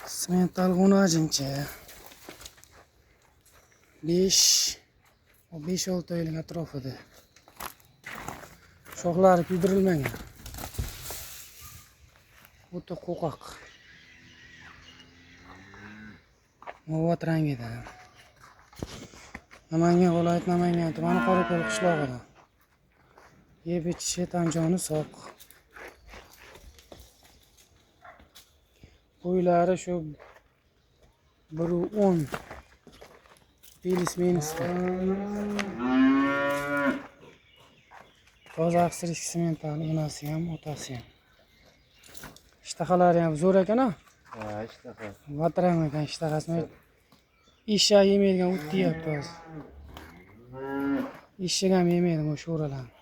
Simental g'unajinchi. 5 5-6 oylik atrofida. Shoxlari kuydirilmagan. O'ta qo'qoq. Movat rangida. Namangan viloyati Namangan tumani Qorako'l qishlog'ida. Yeb ichishi tanjoni soq. Bo'ylari shu 1.10 Bilis minusda. Toza avstriyskiy sementani enasi ham, otasi ham. Ishtahalari ham zo'r ekan a? Ha, ishtaha. Vatram ekan ishtahasini. Eshak yemaydigan o't deyapti hozir. Eshak ham yemaydi bu sho'ralarni.